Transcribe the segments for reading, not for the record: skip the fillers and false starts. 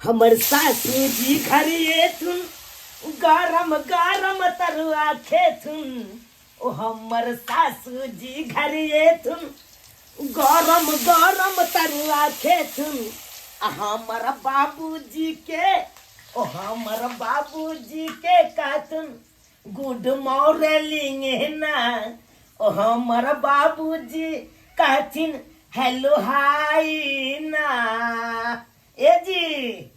हमर सासू जी घर एथुन गरम गरम तरुआ खेथुन ओ हमर सासू जी घर एथुन गरम गरम तरुआ खेथुन आ हमर बाबूजी के ओ हमर बाबूजी के कहथुन गुड मॉर्निंग ना ओ हमर बाबूजी कहथिन हेलो हाय ना। ए जी।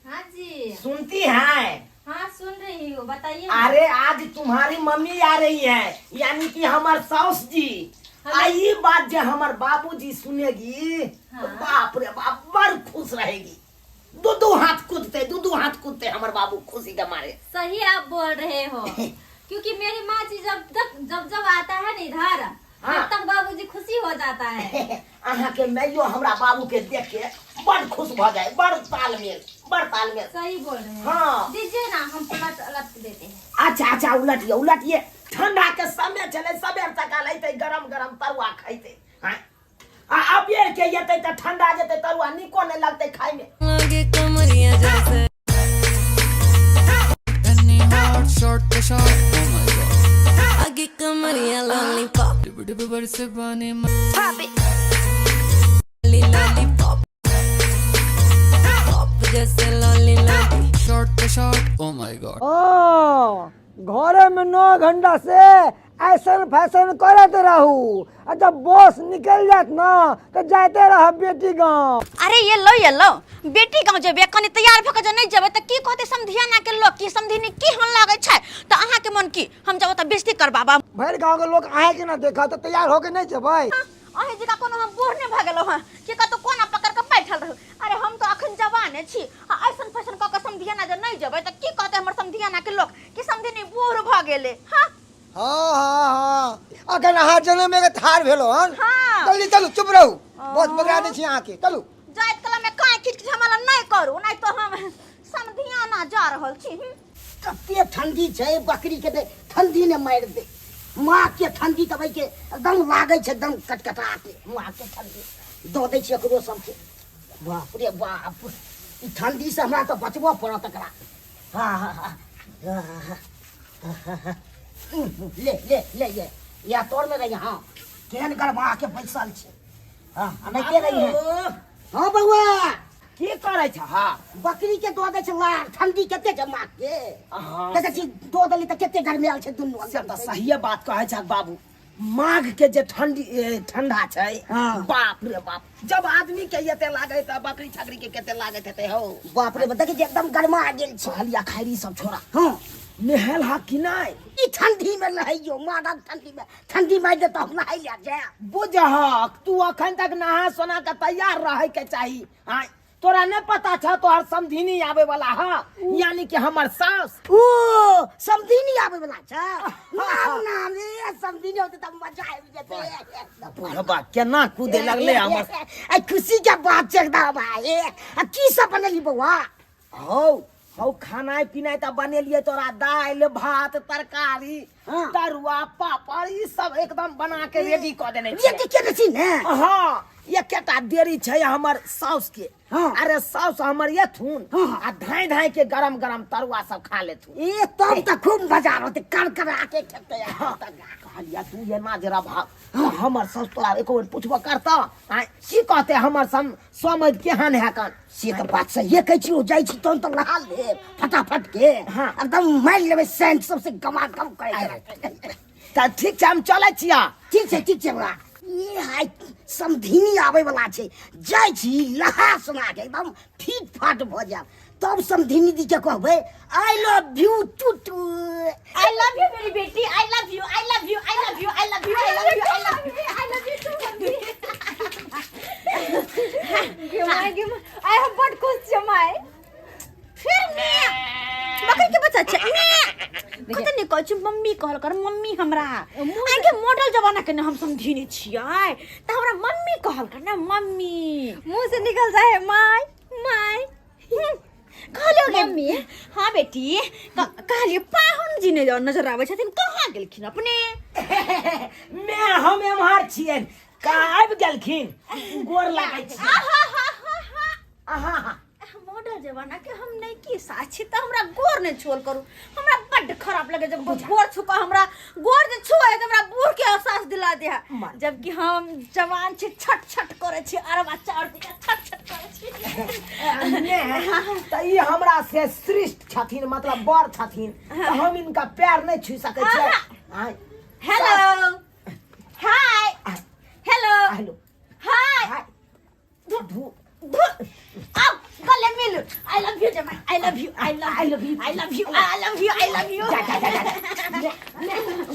हाँ जी। सुनती हैं? हाँ सुन रही हूँ, बताइए। अरे आज तुम्हारी मम्मी आ रही है, यानी कि हमार सास जी। आई बात जो हमार बाबूजी सुनेगी तो बाप रे बाप बड़ खुश रहेगी। दो दो हाथ कूदते, दो दो हाथ कूदते हमार बाबू खुशी के मारे। सही आप बोल रहे हो, क्योंकि मेरी माँ जी जब तक जब जब आता है ना इधर, तब तक बाबूजी खुशी हो जाता है। अहाँ के मैयो हमरा बाबू के देख के बड़ खुश भ जाए, बड़ तालमेल, बड़ तालमेल। सही बोल रहे हैं। दीजिए ना, हम पलट अलग देते हैं। अच्छा अच्छा, उलटिए उलटिए। ठंडा के समय चले, सबेर सकाल अइते गरम गरम तरुआ खैते। हाँ? आ अबेर के एतै त ठंडा जेतै तरुआ, नीको नहि लगतै खाय में। लगे कमरिया जैसे shot pay shot, oh my God. आगे कमरिया लॉलीपॉप, डिब डिब बरसे पानी, पॉप it lollipop, pop जैसे lolly lolly. Shot pay shot, oh my God. हाँ, घरे में 9 घंटा से ऐसन फैशन करत रहू, आ जब बस निकल जात ना तो जाते रह बेटी गांव। अरे ये लो ये लो, बेटी गांव जेबे कनी तैयार भ के जे नहीं जेबे त की कहते समधिया ना के लोग, की समधिनी की हन लागै छै, त अहाँ के मन की हम जब त बेइज्जती करबाबा। भरि गांव के लोग आहे के ना देखा तो तैयार होके नहीं जेबै। अहीं जका कोनो हम बूढ़ नहीं भ गेलौ हँ कि कतौ कोना पकड़ के बैठल रहू। अरे हम तो अखन जवाने छी, आ ऐसन फैशन क के समधिया ना जे नहीं जेबै त की कहते हमर समधिया ना के लोग कि समधिनी बूढ़ भ गेलै। हाँ हाँ हाँ हाँ, अखन अहाँ जनम के थार भेलो हन। हाँ। जल्दी चलू, चुप रहू, बस पकड़ा दै छी अहाँके, चलू। जाइत कला में काहे खिच खिच हमरा नहीं करू, नहीं तो हम समधिया ना जा रहल छी। कते ठंडी छै, बकरी के ते ठंडी ने मारि दे। माँ के ठंडी तबै के एकदम लागै छै, एकदम कटकटा के माँ के ठंडी दऽ दै छी एकरो सबके। बाप रे बाप, ई ठंडी से हमरा तऽ बचबऽ पड़त एकरा। हाँ, हाँ, हाँ, हाँ, हाँ, हाँ, हाँ। ले ले ले, ये या तोर में रही। हाँ, केहन गरमा के बैसल छै। हाँ, एनाहिते रही है। हाँ बउआ, की करै छ? हाँ, बकरी के दऽ दै छै लार, ठंडी कते छै माँ के। हाँ। देखै छी दऽ देली तऽ कते गरमायल छै दुनू। से तऽ सहिए बात कहै छ बाबू, माघ के जे ठंडी, ठंडा छै। बाप रे बाप, जब आदमी के एते लागै त बकरी छकरी के कते लागैत हेतै हौ। बाप रे बाप, देखै छी एकदम गरमा गेल छै। हलिया खैरी सब छोड़ा। हाँ। नहेल हा कि नहि? ई ठंडी में नहैयो, माघक ठंडी में ठंडी मारि देतौ, हम नहाइ लए जायब। बुझहक तू अखन तक नहा सोना के तैयार रहे के चाही। आँय, तोरा नहीं पता छ तोहर समधिनी आवे वाला ह, यानी कि हमर सास। ओ समधिनी आवे वाला छ? नाम नाम रे समधिनी होते त मजा आबि जेतै। बुढ़बा केना कूदे लगले हमर। आ खुशी के बात छै एकदम भाई। आ की सब बनेली बौआ? हौ हौ, खानाइ पिनाइ तऽ बनेलियै तोरा दालि भात तरकारी। तरुआ पापड़ ई सब एकदम बना के रेडी कऽ देने छियै। रेडी केने छी ने? हाँ, एकेटा देरी छै हमर साउस के। अरे साउस हमर एथुन आ धाय धाय के गरम गरम तरुआ सब खा लेथुन। ए तब तऽ खूब मजा रहतै, करकरा के खेतै। कहलिया तू एना जरा भाग, हमर साउस तोरा एको बेर पुछबो करतौ? आँय, की कहतै हमर समझ केहन है कन? से तऽ बात सहिए कहै छी। ओ जाइ छी तहन तऽ नहा लेब फटाफट के। एकदम मारि लेबै सेंट सबसे गमागम करै। तऽ ठीक छै, हम चलै छियै। ठीक छै, ठीक छै बड़ा। ये हाय समधिनी आबै वाला छै, जाइ छी नहा सोना के एकदम फिट फाट भऽ जायब, तब समधिनी दी के कहबै I love you to to. I love you मेरी बेटी, I love you, I love you, I love you, I love you, I love you, I love you, I love you too mummy. गे my, गे my, आइ हम बड खुश छियै my. फिर मैं बकरी के बच्चा छै मैं कते ने कहै छी मम्मी कहल कर मम्मी हमरा। आइ के मॉडल जमाना के ने हम समझिने छियै त हमरा मम्मी कहल कर ने मम्मी। मुंह से निकल जाए है my my. कहलियो गे मम्मी। हाँ बेटी, कहलियो पाहुन जी ने नजर आबै छथिन, कहाँ गेलखिन अपने? मैं हम एम्हर छियनि, का आबि गेलखिन, गोर लागै छी। आहा हा हा हा। आहा हा। मॉडल जमाना के हम नहीं की साक्षी तऽ हमरा गोर नहि छुअल करू। हमरा बड्ड खराब लगे जब गोर छुका, हमरा गोर जे छुए तऽ हमरा बूढ़ के एहसास दिला दे है, जबकि हम जवान छी, छट छट करै छी, अरबा चाउर दिया छट छट करै छी। तऽ ई हमरा से श्रेष्ठ छथिन, मतलब बड़ छथिन, तऽ हम इनका पैर नहि छू सकै छियै। आँय। Hello, hi, hello, hello, hi, hi, धू धुर, आओ गले मिलू। I love you जमाई, I love you, I love, I love you, I love you, I love you, I love you. जा जा जा जा जा,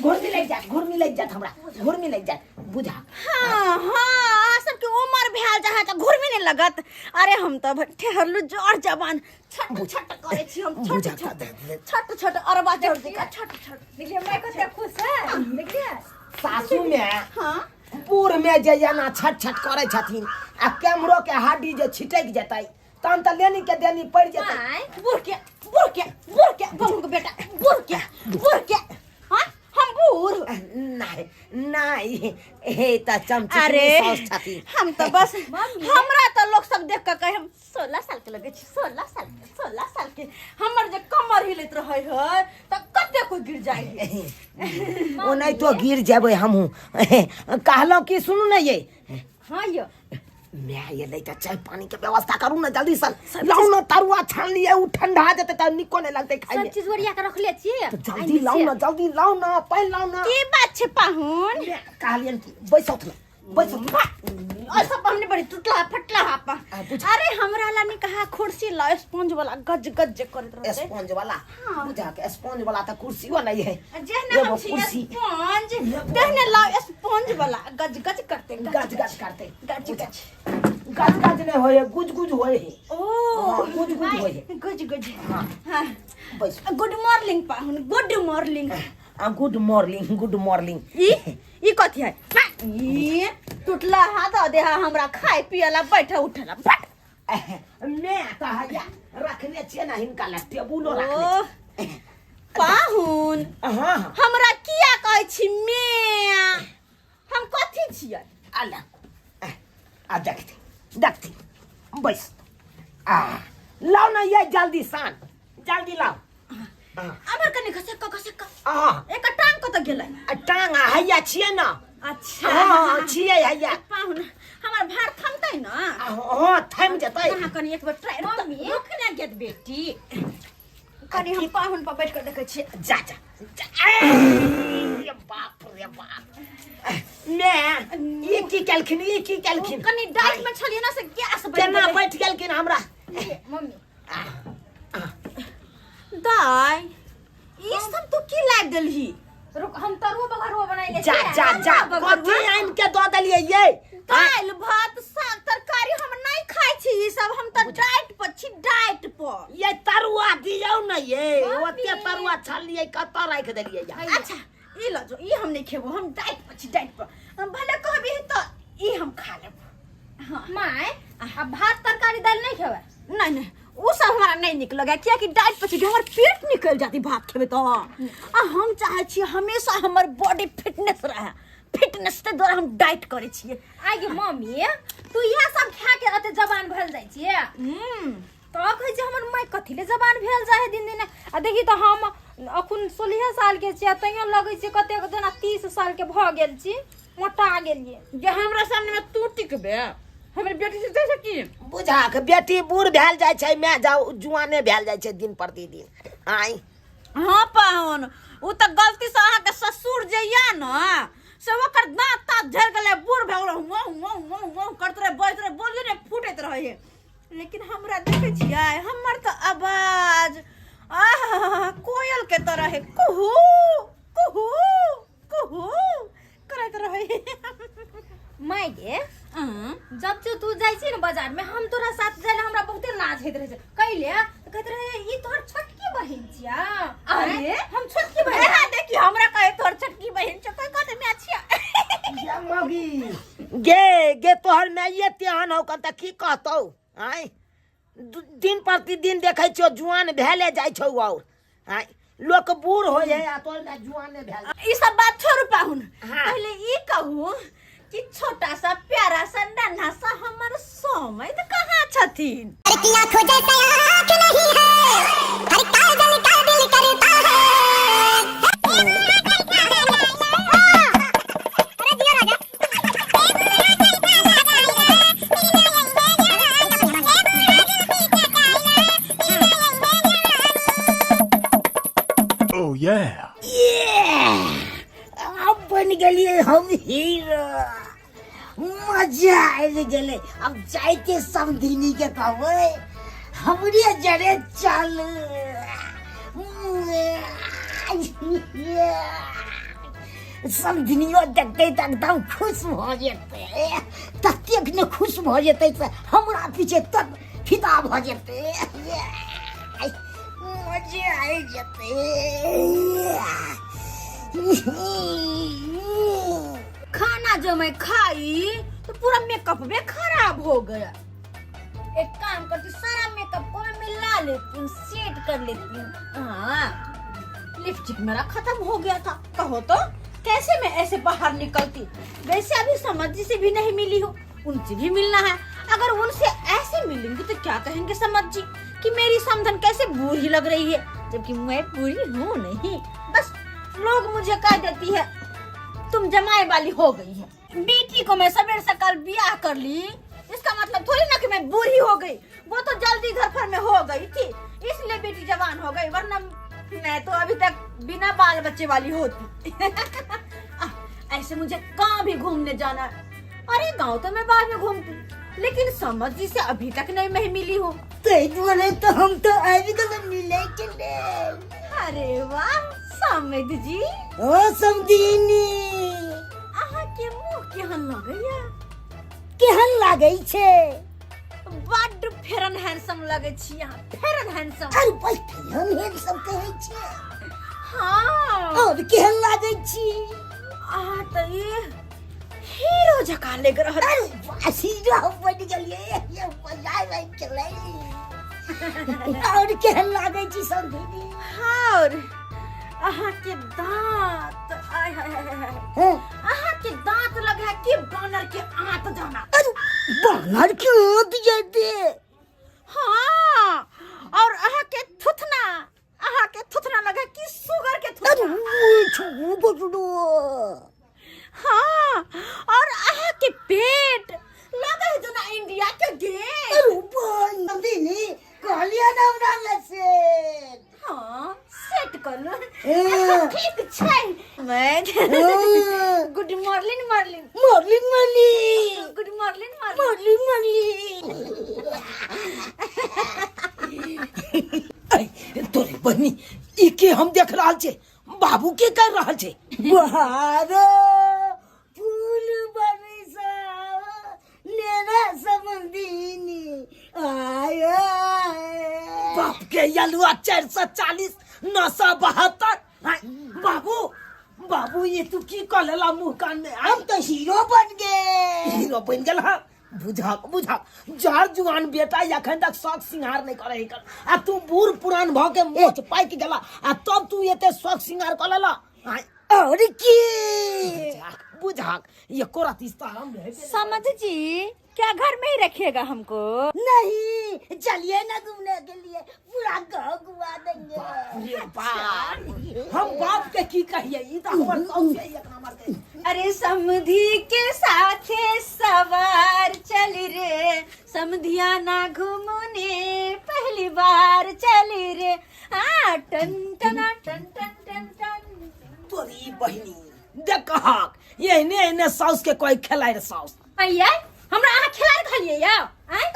घुर्मी लागि जात, घुर्मी लागि जात, हमरा घुर्मी लागि जात, बुझा। हाँ हाँ, अहाँ सबके उमर भेल जहाँ तऽ घुर्मी नहि लगत। अरे हम तऽ ठहरलू जर जवान, छट छट करै छी हम, छट बुझा छट तऽ छट छट अरबा चढ़ दिका छट छट। देखिए मैं कते खुश है, देखिए। सासू में हाँ बूढ़ में जे एना छट छट करै छथिन आ कैमरो के हड्डी जे छिटकि जेतै तहन तऽ लेनी के देनी पड़ि जेतै। माय बूढ़ के, बूढ़ के, बूढ़ के, बहू के बेटा, बूढ़ के, बूढ़ के। हाँ हम बूढ़ नहीं नहीं, हे तऽ चमचुकनी अरे साउस छथिन। हम तऽ बस मम्मी। हमरा तऽ लोक सब देख कऽ कहे हम 16 साल के लगै छी, 16 साल के, 16 साल के। हमर जे कमर हिलैत रहै है तऽ कते कोइ गिर जाइ है। ओनाहितो गिर जेबै हमहूँ। कहलहुँ कि सुनू ने ये। हाँ यो। माय एलै तऽ चाय पानी के व्यवस्था करू ने जल्दी सँ। लाउ ने तरुआ छान लिअ, ओ ठंडा जेतै तऽ नीको नहि लगतै खाइमे। सब चीज ओरिया के रखले छियै। तऽ जल्दी लाउ ने, जल्दी लाउ ने, पानि लाउ ने। की बात छै पाहुन? माय, कहलियनि कि बैसौथ ने, बैसौथ। और सब हमने बड़ी टूटला फटला हापा। आ, बुझ। अरे हमरा ला नहीं कहा कुर्सी ला, स्पंज वाला गज गज जे करैत रहतै। स्पंज वाला? बुझा के स्पंज वाला तऽ कुर्सियो नहीं है। जेहने हम एगो छी कुर्सी। स्पंज तेहने लाओ स्पंज वाला, गज गज करते, गज गज करते, गज गज। गज गज नहीं होए, गुज गुज होए है। ओ हाँ, गुज गुज होए है। गुज गुज। हाँ। हाँ बैस। गुड मॉर्निंग पाहुन, गुड मॉर्निंग। आ गुड मॉर्निंग, गुड मॉर्निंग। ई ई कथी है? हाँ, ई टूटला हाथ दे है हमरा खाए पिए ला बैठे उठे ला बट। मैं तऽ हैया रखने छियै ने हिनका ला टेबुलो रखने ओ पाहुन। छियै। हाँ हाँ। हमरा किया कहै छी मियाँ? हम कथी छियै? अल्लाह, आ देखती देखती, बैस। आ लाउ ने ये जल्दी सान, जल्दी लाउ। अमर कनि खसक खसक। हाँ। एक टांग कतऽ गेलै? आ टांग आ हैया छियै ने। अच्छा। हाँ छियै हैया। पाहुन हमर भार थमतै ने? आ, हाँ थमि जेतै। अहाँ कनि एक बेर ट्राई मम्मी। रुक ने गेत बेटी, कनि हम पाहुन पर बैठ कऽ देखै छियै। जा जा जा। ए, बाप रे बाप, मैं ई की केलखिन, ई की केलखिन? कनि डाइट में छलियै ने से गैस बनि केना गेलै। बैठ गेलखिन हमरा? मम्मी। दाय ई सब तू की लाबि देलही? रुक, हम तरुआ बघरुआ बनाइले जा छियै। जा जा, तरुआ कथी आनि के दऽ देलियै ये? दालि भात साग तरकारी हम नहि खाइ छी ई सब, हम तऽ डाइट पर छी, डाइट पर। ये तरुआ दियौ ने ये, मम्मी। ओते तरुआ छलियै कतऽ राखि देलियै या? अच्छा ई लऽ जो, ई हम नहि खेबो, हम डाइट पर छी, डाइट पर। हम भले कहबी तऽ ई हम खा लेबो। हाँ। माय, आ भात तरकारी दालि नहि खेबै? नहीं नहीं, उ सब हमरा नहीं निक लगे, कियाकि डाइट पर छी, हमर पेट निकल जाती भात खेबे तो। आ हम चाहे छी हमेशा हमर बॉडी फिटनेस रहे, फिटनेस के द्वारा हम डाइट करे छियै। आइ गे मम्मी, तू इएह सब खा के एते जवान भेल जाइ छियै? तऽ कहै छै हमर माय कथी ले जवान भेल जाइ है दिन दिन। आ देखी तऽ हम अखन 16 साल के छियै, तैयो लगै छै कतेक जेना 30 साल के भऽ गेल छी, मोटा गेलियै। जे हमरा सामने में तू टिकबे हमर बेटी से जैसे की बुझाक बेटी बूढ़ भेल जाइ छै, माय जाउ जुआने भेल जाइ छै दिन प्रतिदिन। आइ हाँ पाहुन, उ तऽ गलती से अहाँके ससुर जे या न से ओकर दाँत ताँत झड़ि गेलै, बूढ़ भए गेलै, हुआ हुआ हुआ हुआ करैत रहै, बजैत रहै, बोलियो नहि फूटैत रहै। लेकिन हमरा देखै छियै हमर तऽ आवाज आह कोयल के तरह है, कुहू कुहू कुहू करैत रहै। माय गे, जब से तू जाइ छी ने बाजार में, हम तोरा साथ जाइ हमरा बहुते लाज होइत रहै छै। कैले तऽ कहैत रहै ई तोहर छोटकी बहिन छिया। अरे हम छोटकी बहिन। एहा देखी हमरा कहे तोहर छोटकी बहिन छौ, कोई कहते मैं छिया। गे मगी गे, गे तोहर माइये तेहन हौ कन तऽ की कहतौ? आँय दिन प्रतिदिन देखै छियौ जुआन भेले जाइ छौ और। आँय लोक बूढ़ होइ है आ तोहर माय जुआने भेल। ई सब बात छोड़ू पाहुन, हाँ। पहले ई कहू कि कि छोटा सा प्यारा सा नन्हा सा हमर समैध कहाँ छथिन। Oh yeah. आब बनि गेलियै हम हीरो, मजा आबि गेलै। आब जाइके समधिनी के कहबै हमरे जरे चल। समधिनियो देखतै तऽ एकदम खुश भऽ जेतै, ततेक ने खुश भऽ जेतै से हमरा पीछे तक फिदा भऽ जेतै। मजे आबि जेतै। खाना जो मैं खाई तो पूरा मेकअप भी खराब हो गया। एक काम करती हूँ, सारा मेकअप को मैं मिला लेती हूँ, सेट कर लेती हूँ। हाँ, लिपस्टिक मेरा खत्म हो गया था। कहो तो कैसे मैं ऐसे बाहर निकलती? वैसे अभी समझ जी से भी नहीं मिली हूँ, उनसे भी मिलना है। अगर उनसे ऐसे मिलेंगी तो क्या कहेंगे समझ जी कि मेरी समधन कैसे बूढ़ी लग रही है, जबकि मैं बूढ़ी हूँ नहीं। बस लोग मुझे कह देती है तुम जमाए वाली हो गई है। बेटी को मैं सवेर सकाल ब्याह कर ली, इसका मतलब थोड़ी ना कि मैं बूढ़ी हो गई। वो तो जल्दी घर पर में हो गई थी इसलिए बेटी जवान हो गई, वरना मैं तो अभी तक बिना बाल बच्चे वाली होती। ऐसे मुझे कहाँ भी घूमने जाना है। अरे गांव तो मैं बाद में घूमती, लेकिन समझ जी से अभी तक नहीं मैं मिली हूँ। ताहि दुआरे तऽ हम तऽ आबि गेलहुँ मिलै के लेल। अरे वाह समझ जी। ओ समधिनी, अहाँ के मुँह केहन लगैया? केहन लागै छै? बड्ड फेरन हैंडसम लगै छी अहाँ, फेरन हैंडसम। अरे भाई फेरन हैंडसम कहै छै? हाँ। और केहन लागै छी? अहाँ तऽ ई हीरो जकाँ लागि रहल। अरे वाह, हीरो हम बनि गेलियै, ये मजा आबि गेलै। और केहन लागै छी समधिनी? और अहाँ के दांत, आय हाय हाय हाय, हँ? अहाँ के दांत लगे है कि बानर के आंत जाना। अरे बानर के आंत जेते? हाँ, और अहाँ के थुथना, अहाँ के थुथना लगे कि सुगर के थुथना। अरे वो छू बजड़ो। हाँ, और अहाँ के पेट लगे है जेना इंडिया के गेट। अरे भाई समधिनी कहलियै ना हमरा में से। हाँ, सेट कर लो। हाँ। ठीक छै। मैं हाँ। Good morning morning. Morning morning. Good morning morning. Morning morning. ऐ, तोरे बहिनी ई के हम देख रहल छे, बाबू के कर रहल छे? बहारो फूल बरसा लेना समधिनी आय आय। बाप के यलुआ 440 972। बाबू बाबू ये तू की कह लेला मुंह कान में? हम तो हीरो बन गए। हीरो बन गेल। हाँ बुझक बुझक, जर जुआन बेटा एखन तक शौक सिंगार नहीं करे कर, आ तू बूढ़ पुरान भ के मोच पाकि गेला आ तब तू एते शौक सिंगार कर लेला। और की बुझक बुझक, ये कोरा तीस्ता हम रहे। समझ जी क्या घर में ही रखिएगा हमको? नहीं, चलिए ना घूमने के लिए, पूरा गांव घुमा देंगे। रे बाप, हम बाप के की कहिए, ई त हमर शौक है एक नंबर के। अरे समधी के साथे सवार चल रे, समधिया ना घूमने पहली बार चल रे। आ टन टना टन टन टन टन। तोरी बहिनी देखहक, एहने एहने साउस के कोई खेलाय रे साउस। भैया हमरा अहाँ खेलाय कहलियै यौ? आँय?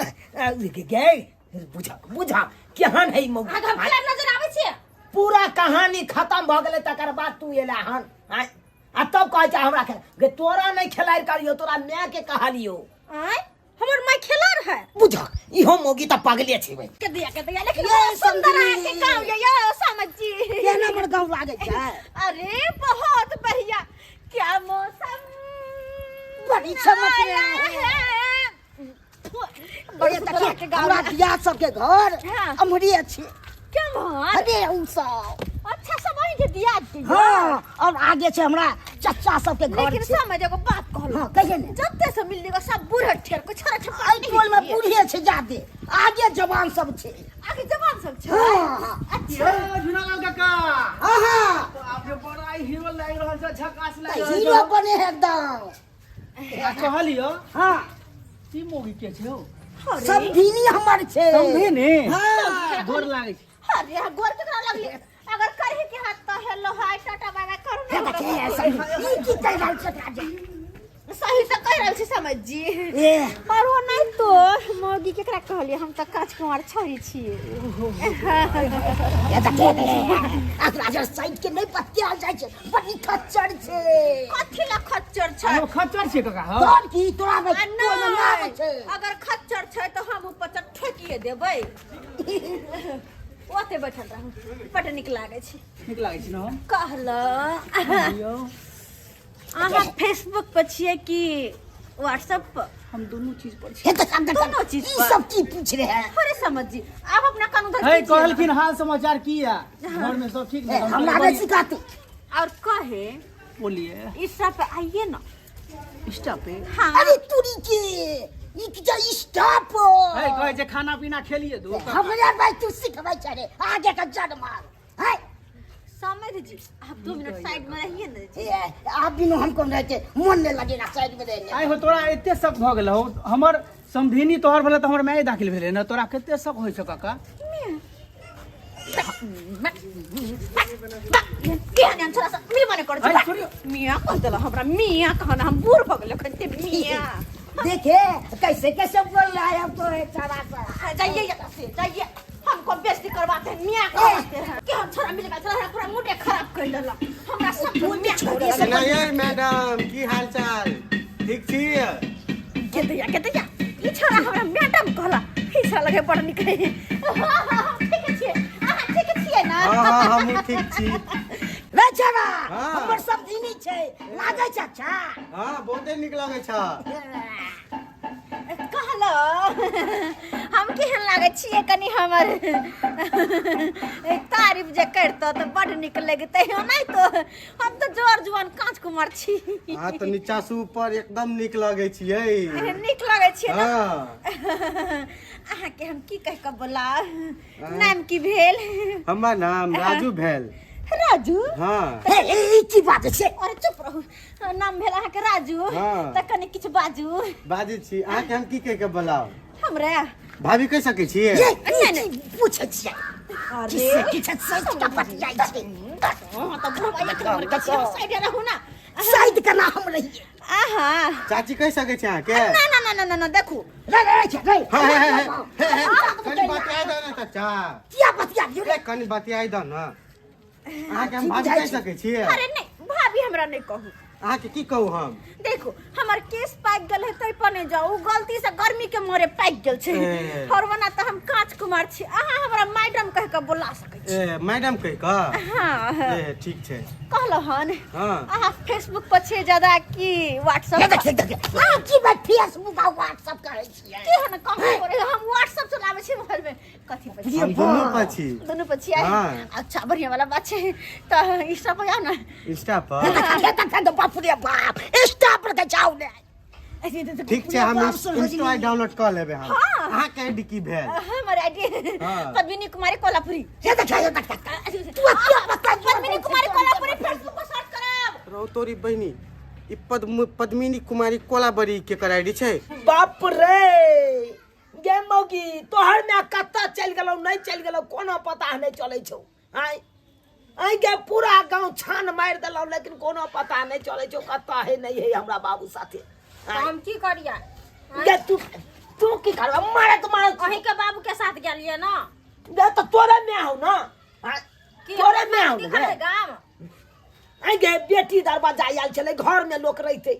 गे बुझक बुझक, केहन है मौगी? अहाँके हम खेलाय नजर आबै छियै? पूरा कहानी खत्म भऽ गेलै तकर बाद तू एला हन। आँय? आ तब कहै छै हमरा खेला गे, तोरा नहि खेलाय करियो, तोरा माय के कहलियो। आँय? हमर माय खेला रहे। बुझक, इहो मौगी तऽ पागले छै भाई। के दिया के दिया, लेकिन ये बहुत सुंदर समझी। अहाँके गाँव ये यौ समझ जी। केना हमर गाँव लागै छै? अरे बहुत बढ़िया, क्या मौसम बड़ी चमक आया रहा है। है। बड़ी अरे सुंदर देखिए, अहाँके गाँव हमरा ये। बियाह सबके घर हाँ। अमरे छै। केम्हर? अरे उ सब। अच्छा सब समझ के दियाद के हाँ और आगे छै हमरा चचा सबके घर लेकिन छै। समझ एगो बात कहलो। हाँ कहिए ने। जते से मिलली सब बूढ़ ठेर को छोरा छपा एहि टोल में बूढ़े छै जादे, आगे जवान सब छै। आगे जवान सब छै। हाँ। अच्छा झुनालाल काका। हाँ हाँ। तो आपके बड़ा हीरो लागि रहल छै, झकास लागि रहल हीरो बने है एकदम। आ कहलियो। हाँ। ई मोगी के छै हो? समधिनी हमर छै। समधिनी? हाँ। गोर लागै छै। अरे गोर केकरा लगली? अगर करही के हाथ तो हेलो हाय टाटा बाय बाय करू हे ना। देखिए, समधिनी, ई की कहि रहल छै राजा? सही तो कहि रहल छी समझ जी। ए पर वो नहीं तो मौगी केकरा कहलिए, हम त काच कुमार छोरी छियै। ए देखिए, एकरा जे साइड के नहीं बतियाल जाइ छै, बड़ी खच्चर छै। कथी ला खच्चर छै? ओ खच्चर छै काका। हो तोर की तोरा में आ तोर में नाम नहीं, छै। अगर खच्चर छै तो हम ऊपर से ठोकिए देबै। ओते बैठल रहू, बड नीक लागै छै। नीक लागै छै ने? कहलो कहलियौ। अहाँ फेसबुक पर छियै कि व्हाट्सएप पर? हम दुनू चीज पर छी। हे देख, देख, दोनों चीज ई पर। सब की पूछ रहे हैं? अरे समझ जी, आप अपना कान उधर हे कीजिए ना। कहलखिन हाल समाचार की है, घर में सब ठीक ए, ने? हमरा नहीं सिखाते। और कहे बोलिए। इंस्टा पे आइए ना। इंस्टा पे? हाँ। अरे तुरी के ई की जा इंस्टा पर। हे कहै छै खाना पीना खेलिए दू। हमरा भाई तू सिखबै छै रे आगे का जड़ मार है। समझ जी, आप 2 मिनट साइड में रहिए ना जी। ए, आप बिनु हमको नहीं रहते मन नहीं लगेगा साइड में रहने। आइ हो तोरा एते शक भऽ गेल हो? हमर समधिनी तोहर भेलै तऽ हमर माय दाखिल भेलै ने, तोरा कते शक होइ छौ काका? केहन एहन छोरा सब मिलबो नहि करै आइ छै। छोड़ियौ। मियाँ कह देलक हमरा, मियाँ कहना, हम बूढ़ भऽ गेल एखन ते मियाँ। देखे कैसे कैसे बोल रहा है अब तो है सारा सा। जाइए यहाँ से जाइए, हमको बेइज्जती करवाते हैं मियाँ कहते हैं। केहन छोरा मिल गेल छोरा पूरा मूडे खराब कर देलक हमरा सब। मियाँ छोड़िए सब। नहीं मैडम की हाल चाल, ठीक छी? के दैया के दैया ई छोरा हमरा मैडम कहला, ई छोरा लगे बड़ नीक है। ठीक छियै अहाँ? ठीक छियै ना? हाँ हाँ हमहूँ ठीक छी। रे छोरा। हाँ। हमर समधिनी छै, लागै छै अच्छा? हाँ बहुते नीक लगै छ। कहलो हम केहन लागै छियै? कनि हमर तारीफ जे करितौ तऽ बड नीक लगितै। नहीं तो हम तऽ जोर जुआन काँच कुमार छी। अहाँ तऽ नीचा से ऊपर एकदम नीक लगै छियै। नीक लगै छियै ने? हाँ। अहाँके हम की कहि कऽ बोलाब, नाम की भेल? हमर नाम राजू भेल। राजू? हाँ। हे ई की बात छै? अरे चुप रहू। नाम भेल अहाँके राजू? हाँ। तऽ कनि किछु बाजू। बाजै छी। अहाँके हम की कहि के बोलाउ? हमरा भाभी कहि सकै छियै? ये नहि, नहि। की पूछै छियै? अरे किसे किसे सोच के बतियाइ छै। हाँ तऽ बुढ़वा एक नंबर के छियै, साइड रहू ना। साइड केना हम रहियै? आहा चाची कहि सकै छी अहाँके? ना ना ना ना ना ना देखू। रे रे रे रे। हे हे हे हे हे कनि बतियाइ दऽ ने चाचा। किया बतिया दियौ रे? ए कनि बतियाइ दऽ ने। अहाँके हम भाभी कहि सकै छियै? अरे नहीं भाभी हमरा नहीं कहू। अहाँके की कहू हम? देखो हमर केस पाकि गेल है तै पर नहीं जाओ, उ गलती से गर्मी के मारे पाकि गेल छै। ए। और वना तऽ हम काँच कुमार छी, अहाँ हमरा मैडम कहि कऽ बोला सकै छी। ए मैडम कहि कऽ? हाँ। ए ठीक छै। कहलहुँ हन। हाँ। अहाँ फेसबुक पर छियै ज्यादा कि व्हाट्सएप हे पर? देखिए देखिए अहाँ की बात फेसबुक आ व्हाट्सएप करै छियै? केहन कम करे, हम व्हाट्सएप चलाबै छी मोबाइल में। कथी पर छियै? हम दुनू पर छी। दुनू पर छियै? हाँ। अच्छा बढ़िया वाला बात छै, तऽ इंस्टा पर आउ ने। इंस्टा हे पर? देखा देखा बाप रे बाप, इंस्टा पर के जाउ ने। ठीक छै, हम इंस्टा डाउनलोड कऽ लेबै हम। हाँ। अहाँके आईडी की भेल? हमर आईडी हाँ। पद्मिनी कुमारी कोल्हापुरी। हे देखा हे देखा तू किया बता पद्मिनी कुमारी कोल्हापुरी फेसबुक पर सर्च करब। रौ तोरी बहिनी, ई पद्मिनी कुमारी कोलाबरी के कर आईडी छै? बाप रे गे मौगी, तोहर माय कतऽ चलि गेलौ नहि चलि गेलौ कोनो पता नहि चलै छौ। आँय आँय गे, पूरा गाँव छान मारि देलौ लेकिन कोनो पता नहि चलै छौ कतऽ है नहि है हमरा बाबू साथे। तऽ हम की करियै? गे तू तू की करबा, मारत मारत अहीं के बाबू के साथ गेलियै ना। गे तऽ तोरे माय हौ ना। आँय, की तोरे माय हौ की ने करबै गे? गाम? आँय गे, बेटी दरवाजा आयल छलै, घर में लोक रहितै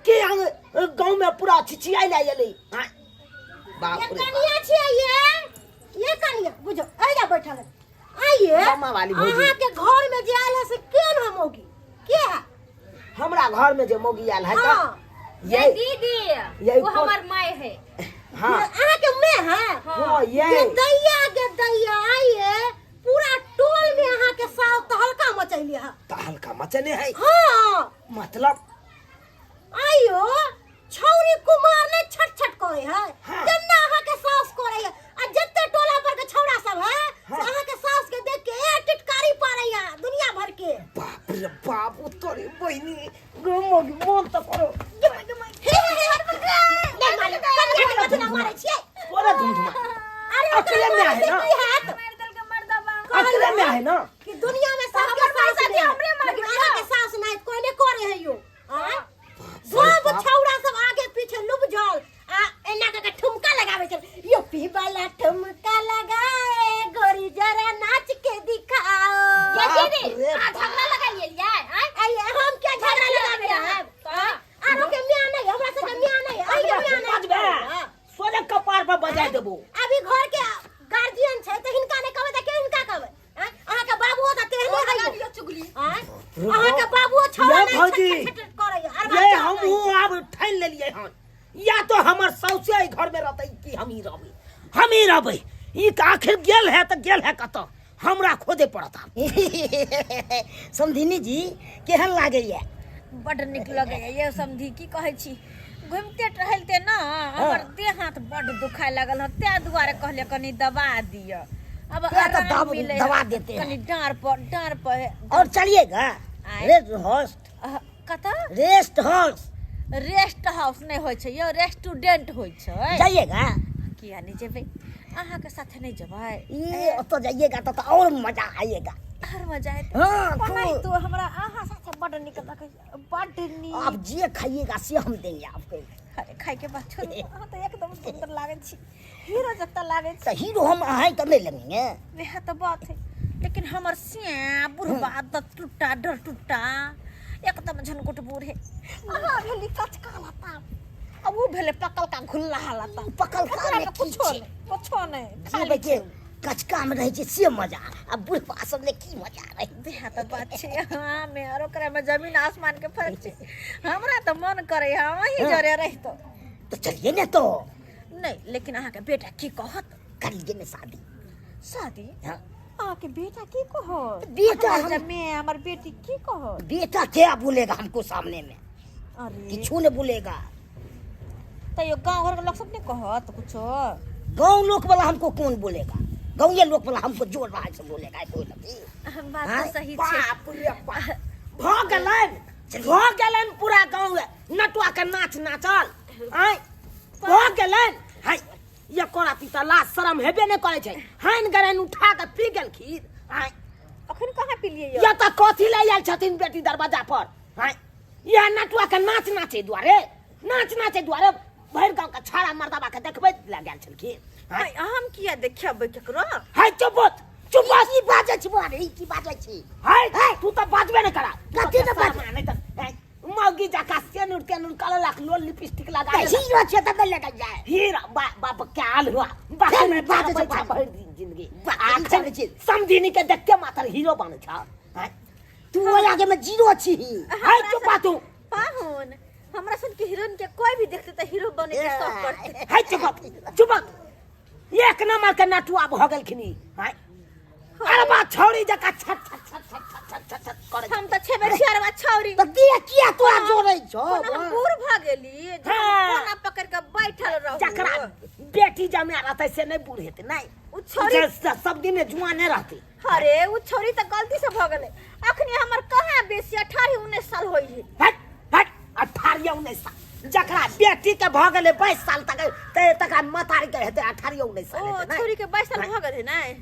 के गाँव में पूरा छिछियाइ लए एलै। आँय बाप ये रे बाप। कनिया छियै ये कनिया बुझो अहिया बैठल है। आइए मामा वाली भौजी। अहाँ के घर में जे आयल है से के न मौगी के है? हमरा घर में जे मौगी आयल है हाँ। तऽ ये ये दीदी ये वो हमर my है। हाँ। अहाँ के मैं है? हाँ, ये। गे दैया आइए पूरा टोल में अहाँ के साव तहलका मचैले। मचने है। हाँ। मतलब आइयो छौरी कुमार ने छट छट करे है। हाँ। तेना अहाँ के सास करे है आ जते टोला पर के छौड़ा सब है से हाँ। अहाँ के सास के देख के ए टिटकारी पारे है दुनिया भर के। बाप रे बाप, ओ तोरी बहिनी गो मोगी मोन त करो। हे हे हे नहीं मारे, कनिया के कथी ना मारे छियै? तोरा धुमधुमा अरे अकेले में आहे ना? की हाथ अकेले में आहे ना कि दुनिया में सबके सास ने हमरे मार अहाँ के सास नहीं कोई ने करे है यो। आँ? सब छौड़ा सब आगे पीछे लुबझल आ एना के ठुमका लगावे छल। यो पी वाला ठुमका लगाए गोरी जरा नाच के दिखाओ। बाप रे आ झगड़ा लगा लियै आय। आइए हम क्या झगड़ा लगावे रहब? आरो के मियां नहीं, हमरा सबके मियां नहीं, आई के मियां नहीं। बजबे सोने कपार पर बजाय देबो। अभी घर के गार्जियन छै त हिनका नै कहबै त के हिनका कहबै? आँ? अहाँ के बाबुओ त तेहने है लियो चुगली। आँ? अहाँ के बाबुओ छौड़ा ये नहीं भौजी, छट छट करैया। अरे ये बाप हमहू आब ठानि लेलियै हन, या तो हमर सौसे एहि घर में रहतै कि हम ही रहबै, हम ही रहबै। ई तऽ आखिर गेल है तऽ गेल है कतऽ, हमरा खोजे पड़त आब। समधिनी जी केहन लागैया? बड नीक लगैया ये समधी। की कहै छी, घुमिते टहलते ना हमर देह हाथ बड दुखाय लागल हँ, तें दुआरे कहलियै कनी दबा दिअ। अब तें तऽ आराम मिलै है। दबा देते हैं। कनी डाँर पर, डाँर पर है। और चलिएगा आय। Rest house? कतऽ? Rest house. रेस्ट हाउस नहि होइ छै यौ, रेस्टोरेंट होइ छै। जाइएगा? किया नहि जेबै, अहाँके साथे नहि जेबै? ये ओतऽ जाइएगा तऽ और मजा आएगा। और मजा एतै? हाँ, ओनाहि खूब। तो हमरा अहाँ साथे बड नीक लगैया, बड नीक। आप जे खाइएगा से हम देंगे आपको। अरे खाइ के बात छोड़ू, अहाँ तऽ एकदम सुंदर लागै छी, हीरो जकाँ लागै छी। तऽ हीरो हम अहाँ तऽ नहि लगेंगे। वएह तऽ बात है, लेकिन हमर सिया बुढ़बा दत टुट्टा डर टुट्टा एकदम झनकुट बूढ़े। अहाँ भेली कचका लता आ ओ भेलै पकलका घुल्ला लता। पकलका एकरा में मे की कुछो छै? नहि, कुछो नहि, जे खाली बेटे कचका में रहै छै से मजा, आ बुढ़बा सब में की मजा रहै? वएह तऽ बात छै, अहाँ मे और ओकरा मे जमीन आसमान के फर्क छै। हमरा तऽ मन करै है अहीं जरे रहितो। तो चलिए ने तो। नहीं, लेकिन अहाँके बेटा की कहत? कर लीजिए ने शादी। शादी? हाँ। अहाँके बेटा की कहत? बेटा हमर हम जमे हमर बेटी की कहत? बेटा क्या बोलेगा हमको सामने में? अरे किछु ने बोलेगा। तैयो गाँव घर के लोग सब नहीं कहत कुछो? गांव लोक वाला हमको कौन बोलेगा? गाँव लोक वाला हमको जोर रहा से बोलेगा कोई नहीं। बात हाँ? तऽ सही छै। बाप रे बाप, भऽ गेलनि, भऽ गेलनि पूरा गाँव नटुआ के नाच नाचल। आँय भऽ गेलनि। हाय ये कोरा पीता लाज शरम हेबे नहि करै छै, हानि गरनि उठा कऽ पी गेलखिन। आँय अखन कहाँ पीलियै यौ? या तऽ कथी लए आयल छथिन बेटी दरवाजा पर? आँय इएह नटुआ के नाच नाचे दुआरे, नाच नाचे दुआरे भरि गाँव के छाड़ा मर्दाबा के देखबै लए गेल छलखिन। आँय आँय, हम किया देखेबै केकरो? हाय चुप बोत, चुप बस। की बाजै छी बुआ रे, ई की बाजै छी? हाय तू तऽ बाजबे नहि करा। कथी ने बाजबै? नहि तऽ आँय, मौगी जकाँ सेनुर तेनुर कललक, लोल लिपस्टिक लगा तऽ लेलक। हीरो छै तऽ नहि लगल जाय। हीरा बाप क्या हुआ बाप फेर ने बाजै छै, बाप बाप। भरि दिन जिंदगी। बाप, आ ई चलै छै। समधिनी के देखते मात्र हीरो बनै छ। आँय तू ओहि आगे में जीरो छी। हाय चुप बा तू। पाहुन, हमरा सन के हीरोइन के कोई भी देखते तऽ हीरो बने के शौक करते। हाय चुप बा, चुप बा। एक नंबर के नटुआ भऽ गेलखिन ई। आँय अरे बा छौड़ी जकाँ छट छट छट छट छट छट छट छट करै। हम तऽ छेबे छियरवा छौरी। तऽ दिया किया तोरा जोड़ै छौ? कोना हम बूढ़ भऽ गेली जे हम हाँ। कोना पकड़ि कऽ बैठल रहू। जकरा बेटी जमा रहतै से नहि बूढ़ हेतै। नहि ओ छौड़ी सब दिन जुआने रहतै। अरे ओ छौड़ी तऽ गलती से भऽ गेलै। अखनी हमर कहाँ बेसी 18-19 साल होइ है। हट हट, 18-19 साल जकरा बेटी के भऽ गेलै 22 साल तक ते तकरा मतारी के हेतै 18-19 साल ओ हेतै, नहि? छौड़ी के 22 साल भऽ गेलै नहि?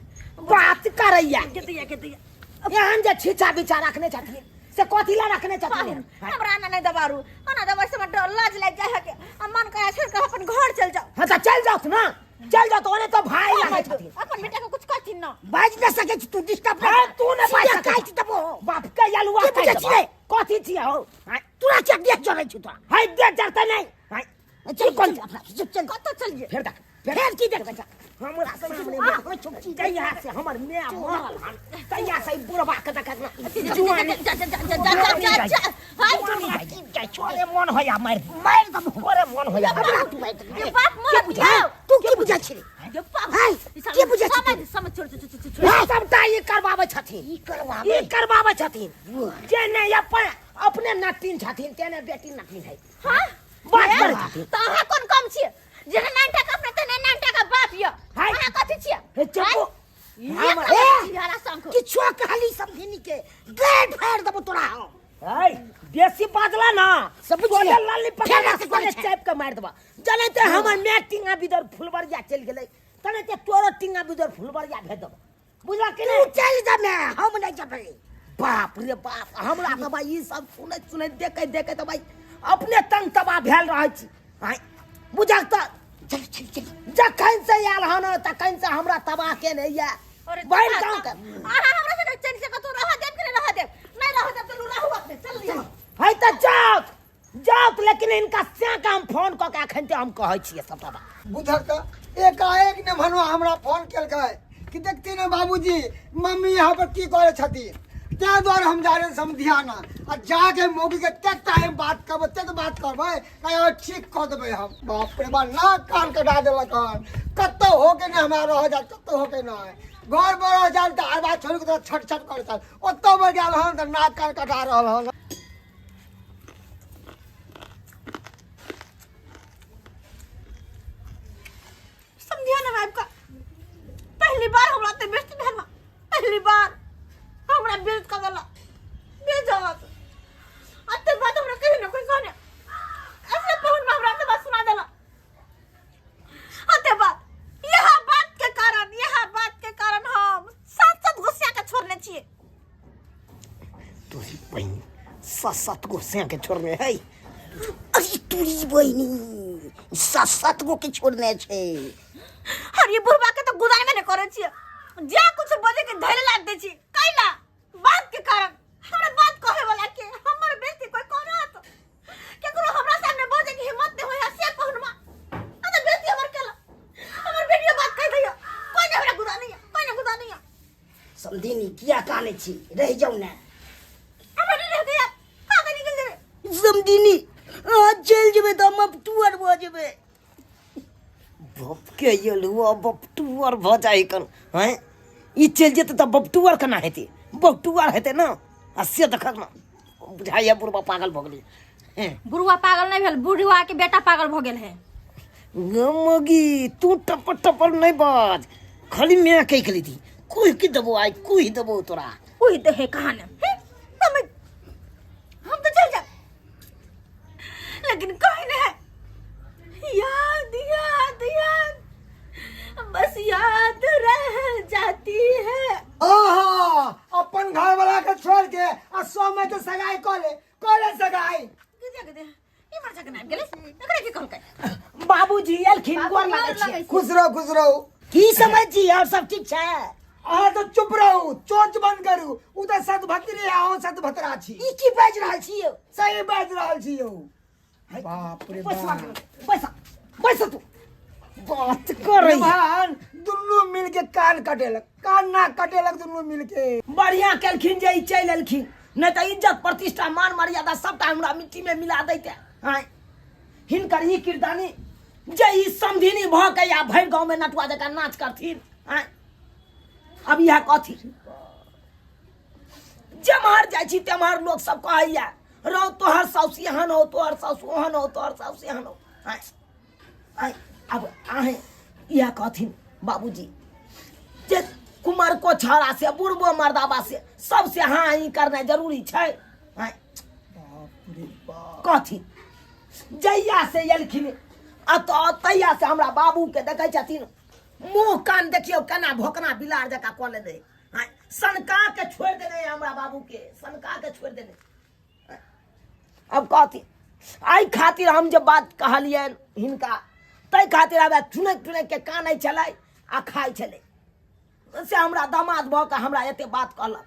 बात करैया के दैया, के दैया। एहन जे छीछा बिछा रखने छथिन से कथी ला रखने छथिन? पाहुन, हमरा ना नहीं दबारू, ना दबारू से हमरा डर लाज लागि जाइ है के आ मन कहे छोड़ के अपन घर चल जाओ। हाँ तऽ चल जाओ ना, चल जाओ तो ओने तो भाई लागै छथिन। अपन बेटा के कुछ कहथिन ना। बाजि नहि सकै छी तू, डिस्टर्ब हाँ, तू नहि बाजि सीधा सकै काटि देबो। बाप के अलुआ की बुझै काटि छी रे? देबो। कथी छियै हौ? हाँ, तोरा किया देह जरै छौ तोरा? हाय देह जरतै नहि। हाय, चल, कोन चल, अपना, चल, चल। कतऽ चलियै? फेर देख, फेर की देख? हमरा सामने में जहिया से हमर माय मरल हन तहिया से ई बुढ़बा के देखत ना जुआनी जा जा जा जा जा जा जा हाय जा छोरे मन होया मार मारि देबो। छोरे मन होया हमरा तू मारि देबो। बाप मरत बुझा तू की बुझै छी रे? ये पागल हाय, के बुझै छी समझ समझ छोड़ छोड़ छोड़ छोड़ ई सबटा ई करबाबै छथिन। ई करबाबै? ई करबाबै छथिन। जे नहि अपन अपने नटिन छथिन तेने बेटी नटिन है। हां बात करै छथिन। त अहाँ कोन कम छियै? जेना नानटा के अपने तेने नानटा के बाप यऽ। हाय। अहाँ कथी छियै? हे चुप। ये हमर- कथी छियै? हरा शंख। किछो कहली समधिनी के गेट फाड़ देबो तोरा हम। है बेसी बाजला ना सब बुझलियै। तोरे लाली पकड़ फेर के से करै छै। चाप के मारि देबा। जने ते हमर my टिंगा बिदर फुलबरिया चलि गेलै तने ते तोरो टिंगा बिदर फुलबरिया भेज देबो, बुझला कि तू नहि? चलि जमे, हम नहि जेबै। बाप रे बाप, हमरा तऽ भाई ई सब सुनैत सुनैत देखैत देखैत तऽ भाई अपने तंग तबाह भेल रहै छी। आँय बुझक तऽ चल चल चल। जखन से आयल हन तखन से हमरा तबाह केने यऽ अरे भरि तबाह गाँव के। अहाँ हमरा से चैन से कतौ रह देब कि नहि रह देब? नहि रह देब तऽ रहू अपने, चल लिअ। है तऽ जाउ जाउ, लेकिन हिनका से हम फोन कऽ के अखन ते हम कहै छियै सबटा बात। बुझक तऽ एकाएक ने भनुआ हमरा फोन केलकै कि देखती ने बाबूजी मम्मी यहाँ पर की करै छथिन, ताहि दुआरे हम जा रहे समधियाना आ जाके मौगी के तक टाइम बात करबै, तक बात करबै कहियो ठीक कऽ देबै हम। बाप रे बाप, नाक कान कटा देलक हन। कतौ होके नहि हमरा रह जात, कतौ होके नहि। घर पर रह जात तऽ आर बात छोड़ि कऽ छट छट करै छल, ओतौ पर गेल हन तऽ नाक कान कटा रहल हन। समझिया ना आबि कऽ पहली बार हमरा ते बेइज्जती भेल, पहली बार हमरा बेइज्जत कऽ देलक, बेइज्जत। अते बात हमरा कहीं ना कोई कहने ऐसे पहुन में हमरा ते बात सुना देलक। अते बात, यह बात के कारण, यह बात के कारण हम सात सात गुस्सा के छोड़ने छियै। तोरी बहिन सात सात गो के छोड़ने है। अरे तोरी बहिनी सात सात गो के छोड़ने छै। अरे बुढ़बा के तो गुदानबे नहि करै छियै, जे कुछ बजे के धैले लाग दै छी। कैला बात के कारण हमरा बात कहे वाला के हमर बेइज्जती कोई करत, केकरो हमरा सामने बजे के हिम्मत नहीं होय से पहुनमा आ त बेइज्जती हमर केला। हमर बेटियो बात कह दैया, कोई नहीं हमरा गुदानी है, कोई नहीं गुदानी है। समधिनी किया काने छी, रहि जाउ ने। हमरा नहीं रह गया, खा के निकल जेबै। समधिनी अहाँ चलि जेबै तऽ हम बपटुअर भऽ जेबै। बप के यलुआ बपटुअर भऽ जाइ कन हैं, ई चलि जेतै तऽ बपटुअर केना हेतै? बपटुअर हेतै ने। आ से देखक ने बुझाइया बुढ़बा पागल भऽ गेलै। हैं। बुढ़वा पागल नहीं भेल, बुढ़वा के बेटा पागल भऽ गेल है। गमगी तू टपर टपर नहीं बाज, खाली मैं कह के ली कुह के देबो आई, कुह देबो तोरा। कुह दे है कहाँ ने? हे, हम तो चल जा, लेकिन कहीं नहीं है। याद याद याद बस याद रह जाती है। आहा, अपन घर वाला के छोड़ के आ सौ में तो सगाई कऽ ले, कऽ ले सगाई। के दे, ई मर जाके नाम गेलै, एकरा की कहलकै? बाबूजी एलखिन, गोर लागै छियै। खुश रहो, खुश रहो। की समझ छी, और सब ठीक छै? अहाँ तऽ चुप रहू, चोंच बंद करू। उ तऽ सतभतरी है, अहूँ सतभतरा छी। ई की बाजि रहल छी यौ? सही बाजि रहल छी यौ। बाप रे बैसवा बाप। बैसा बैसा, तू बात करै। निभान दुनू मिल के कान कटेलक, कान ना कटेलक दुनू मिल के। बढ़िया केलखिन जे ई चलि एलखिन, नहि तऽ इज्जत प्रतिष्ठा मान मर्यादा सबटा हमरा मिट्टी में मिला दैते। आँय हिनकर ई किरदानी जे ई समधिनी भऽ के या भरि गाँव में नटुआ जकाँ नाच करथिन। आँय अब इएह कथी, जेम्हर जाइ छी तेम्हर लोक सब कहैया रौ तोहर साउस एहन हो, तोहर साउस ओहन हो, तोहर साउस एहन हो। आँय आँय अब अहें इएह कहथिन बाबूजी जे कुमार को छाड़ा से बुढ़बो मर्दाबा से सबसे हाँ ही करनाइ जरूरी छै। आँय कहथिन जहिया से एलखिन अतऽ तहिया से हमरा बाबू के देखै छथिन मुँह कान देखियौ केना भोकना बिलार जकाँ कऽ लेने। आँय सनका के छोड़ि देने हमरा बाबू के, सनका के छोड़ि देने। अब कहथिन एहि खातिर हम जे बात कहलियनि हिनका ताहि खातिर आब चुनैत चुनैत के कानै छलै आ खाइ छलै, से हमरा दामाद भऽ कऽ हमरा एते बात कहलक।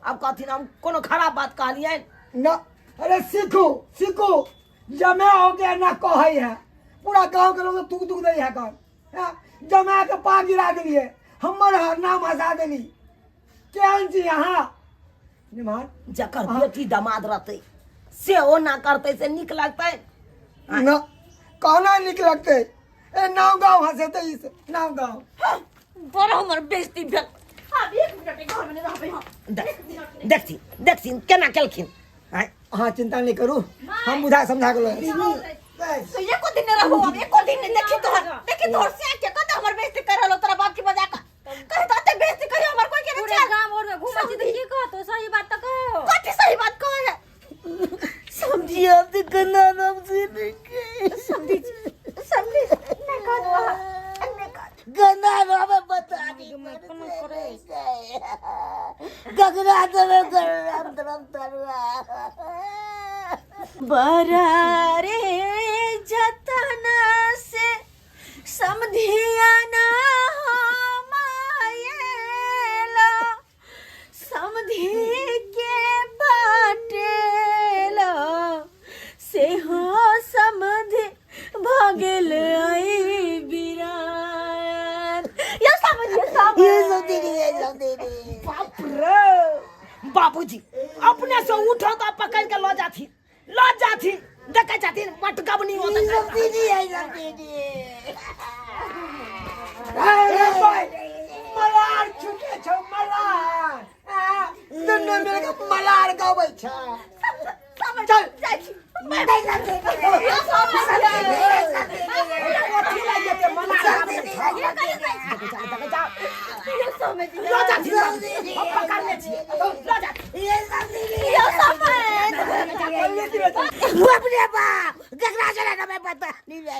आब कहथिन हम कोनो खराब बात कहलियनि ना? अरे सीखू सीखू, जमे हो गया ना कहै है, पूरा गांव के लोग दुख दुख दै है कन। हाँ, जमा के पा गिरा देलिए, हमर हर नाम हंसा देली। केहन छी अहाँ निमान? जकर बेटी दामाद रहतै से ओ ना करतै से नीक लगतै ना? कहना नीक लगतै? ए नाव गाँव हंसेतै ई से नाव गाँव। बड़ हमर बेइज्जती भेल। आब एक मिनट एहि घरमे नहि रहबै हम। देखथिन देखथिन केना केलखिन। आँय अहाँ चिंता नहीं करू, हम बुझा समझा के लऽ। तो एको दिन नहीं रहबो हम, एको दिन नहीं। देखी तोहर, देखी तोहर से के कत हमर बेइज्जती कर रहलो तोरा बाप के बजा के। कहि तो अते बेइज्जती करी हमर कोई के नहीं पूरे चल। गाम और में घूमै छी तऽ की कहतो? सही बात तऽ कहो। कथी सही बात कहे है? समझी हम तो कन्ना नाम से नहीं समझी समझी नहीं कह दो अहाँ, नहीं कह। गन्ना नाम बता दी गगरा देवे गरम तरम तरुआ बरारे जतना से समधिया ना हमायला, समधि के बाटेला से हो समधि भगेल आई बिरान। यो समझ यो समझ ये सब दीदी ये सब दीदी। बाप रे बाबूजी अपने से उठो तो पकड़ के ल जाथिन ल जाथिन, देखे जाथिन मटकबनी होत। ये सब दीदी ये सब दीदी। अरे भाई मलार छूटे छौ मलार, दुनू मिल के मलार गबै छै। चल जाइ छी। कथी लागि जेतै मलार गाबै छै? देखे जा देखे जा ल जाथिन बाबूजी, हम पकड़ने छियै, ल जाथिन। ये सब दीदी यो समझ। बाप रे बाप गगरा चला ना मैं बता नहीं रे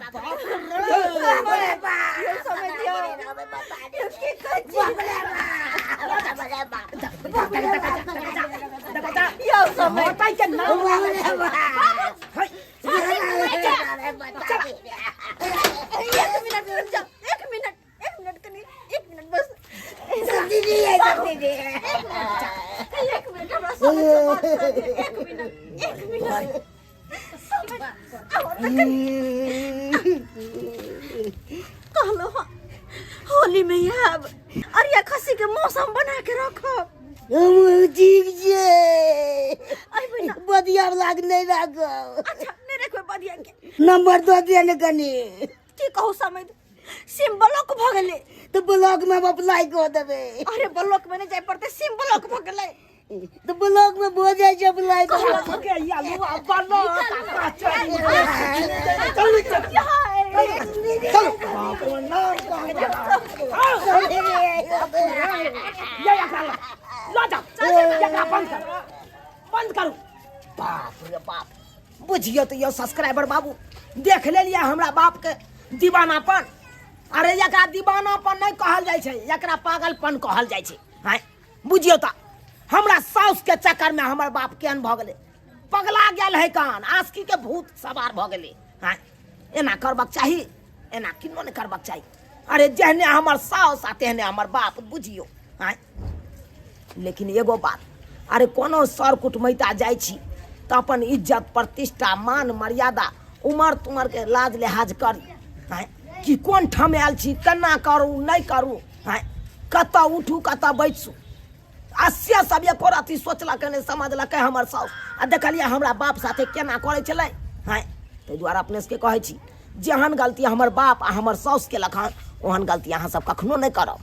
बाप बाप रे बाप यो समझ यो बता की कहै छी? बाप रे बाप बाप रे बाप देखे जा यो समझ। होतै के नाम। बाप रे बाप है। एक मिनट रुक जाओ, एक मिनट, एक मिनट कनी, एक मिनट बस। दीदी ये सब दीदी एक मिनट हमरा समझ से बात कर दे। एक मिनट, एक मिनट समझ आओ तऽ कनी। कहलो हाँ होली में आयब, अरिया खस्सी के मौसम बना के रखब। हम ठीक छै। अयबै ना? बदिया लाग नहीं राखब। अच्छा नहीं रखबै बदिया के। नंबर दऽ दिअ ने कनी। की कहू समझ, सिम ब्लॉक भऽ गेलै। तऽ ब्लॉक में हम अप्लाई कऽ देबै। अरे ब्लॉक में नहीं जाय पड़तै, सिम ब्लॉक भऽ गेलै। तऽ ब्लॉक में भऽ जाइ छै अप्लाई। के यालू आ बलो चल बाप रे नाम कहाँ ये एकरा ल ल जाओ, एकरा बंद करू बंद करू। बाप रे बाप, बुझियो तो यो सब्सक्राइबर बाबू देख लेलियै हमरा बाप के दीवानापन। अरे एकरा दीवानापन नहीं कहल जाइ छै, एकरा पागलपन कहल जाइ छै। हाँ बुझियो तो हमरा साउस के चक्कर में हमर बाप केहन भऽ गेलै, पगला गेल है कान, आस्की के भूत सवार भऽ गेलै। हाँ एना करबाक चाही, एना किनो नहीं करबाक चाही। अरे जेहने हमर साउस आ तेहने हमर बाप, बुझियो। हाँ लेकिन एगो बात, अरे कोनो सर कुटमैता जाइ छी तऽ अपन इज्जत प्रतिष्ठा मान मर्यादा उमर तुमर के लाज लिहाज करी। हाँ कि कोन ठाम आयल छी, केना करू नहि करू, हाँ कतऽ उठू कतऽ बैसू, आ से सब एको रत्ती सोचलकै नहि समझलकै हमर साउस। आ देखलियै हमरा बाप साथे केना करै छलै। हाँ ताहि दुआरे अपने सबके कहै छी जेहन गलती हमर बाप आ हमर साउस केलक हन ओहन गलती अहाँ सब कखनो नहि करब।